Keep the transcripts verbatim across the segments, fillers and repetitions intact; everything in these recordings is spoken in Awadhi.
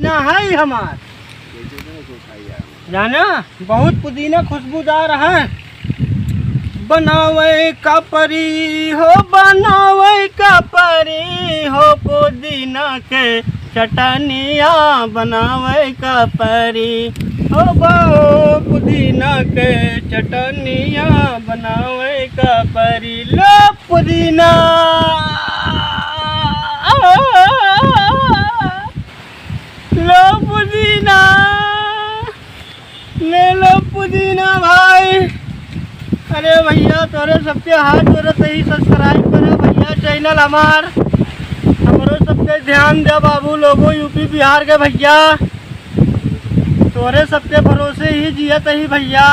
ना है हमार। जाना, बहुत पुदीना खुशबूदार है। बनावे का परी हो, बनावे का परी हो, पुदीना के चटनिया बनावे का परी हो, बो पुदीना के चटनिया बनावे का परी। लो पुदीना, लो पुदीना, ले लो पुदीना भाई। अरे भैया, तोरे सबके हाथ जोड़त ही, subscribe करा भैया channel हमार। हमरो सबके ध्यान दे बाबू लोगो, यूपी बिहार के भैया, तोरे सबके भरोसे ही जियत ही भैया।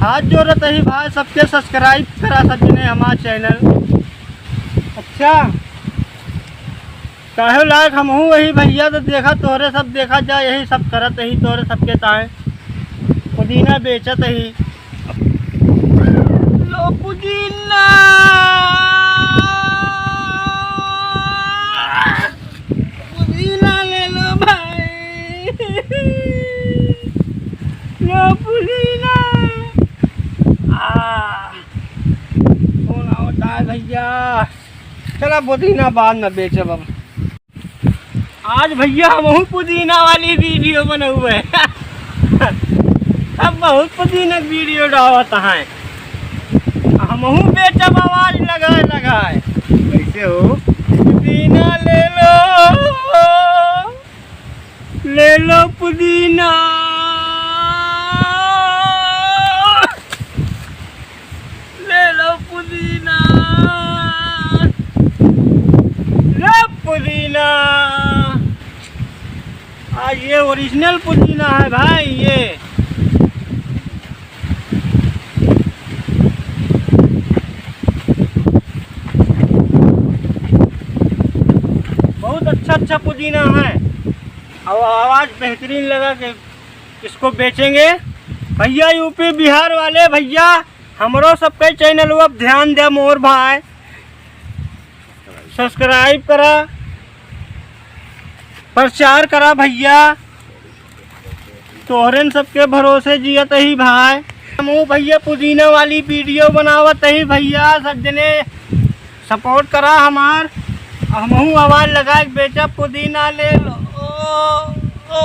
हाथ जोड़त ही भाई, सबके subscribe करा सब जने हमार channel। अच्छा, काहे लायक हमहू वही भैया, तो देखा तोहरे सब देखा जा, यही सब करत ही तोहरे सबके ताए। पुदीना बेचत ही। लो पुदीना, पुदीना ले लो भाई, लो पुदीना। आ, फोन आवता है भैया। चला, पुदीना बाद में बेचब अब। आज भैया हमहू पुदीना वाली वीडियो बनउबे। अब बहुत पुदीना वीडियो डालत हैं। हमहू बेचब आवाज लगाए लगाए। कैसे हो? पुदीना ले लो, ले लो पुदीना। ले लो पुदीना, लो पुदीना। आज ये original पुदीना है भाई, ये। बहुत अच्छा अच्छा पुदीना है और आवाज बेहतरीन लगा के इसको बेचेंगे। भैया यूपी बिहार वाले भैया, हमरो सबके channel अब ध्यान दे मोर भाई, subscribe करा, प्रचार करा भैया, तोहरेन सबके भरोसे जियत ही भाई। हमहू भैया पुदीना वाली वीडियो बनावत ही भैया, सब जने support करा हमार, हमहू आवाज लगा के बेचब पुदीना ले लो। ओ, ओ,